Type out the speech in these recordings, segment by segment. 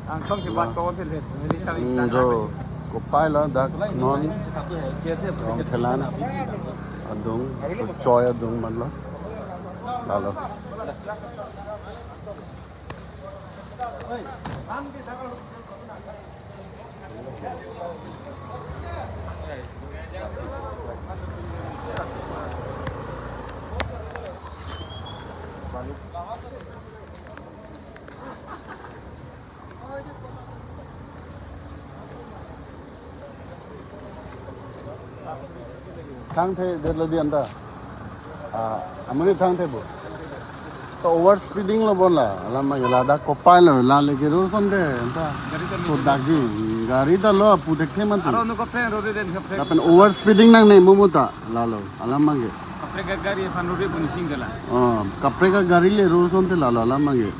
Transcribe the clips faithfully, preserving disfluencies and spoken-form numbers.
Angsong ke bat ko phil he. Mili kami Hmm, jo, kopai lo dak non Rongkhelan adung, so choi adung matlo. Lalo. Thangthedetlo di anta. Ah, amonit thangthebo. To over speeding lo bon la, alam abang ke ladak kopai lo, la leke rules ante, anta. Gari ta so dak ji, gari ta lo, pu thekthe mati. Aro nu kaprek ruri den kaprek. Lapen over speeding nangne mo mo ta, lalo, alam abang ke. Kaprek gari aphan ruri pun sing gala. Oh, kaprek gari le rules ante lalo, alam abang ke.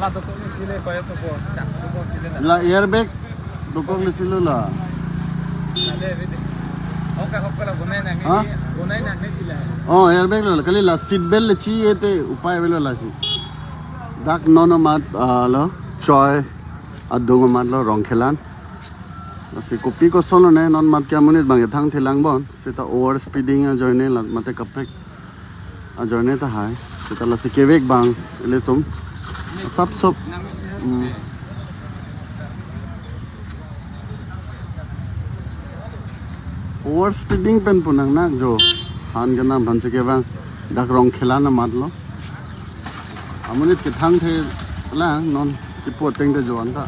La dokok ni sile koya sopo, chak dokok sile la. La airbag dokok ni silo la. La de, de, de. Oka hokka la gunai nang Ha? ni, gunai nang ni sila. Oh, airbag lo, kali la seat belt le chi ete upai avelo la si. Dak non amat, ah, lo, choi adung amat lo Rongkhelan. Lasi kopi koson lo ne non amat ke amonit abang ke thangthe lang bon. Seta over speeding ajoine la mate kaprek ajoine tahai. Seta lasi kevek abang ilitum. Sap sop. Hmm. Over speeding pen pu nangnak jo. Han kenam aphan si kevang. Dak Rongkhelan amat lo. Amonit ke thangthe lang non kipu ateng te jo anta.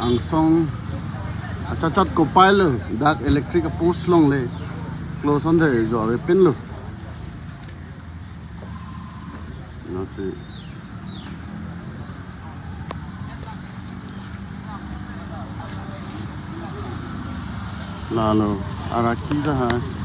Angsong achachat kopai lo dak electric post along le close ante jo avepin lo. Lasi. Lalo, araki tahai.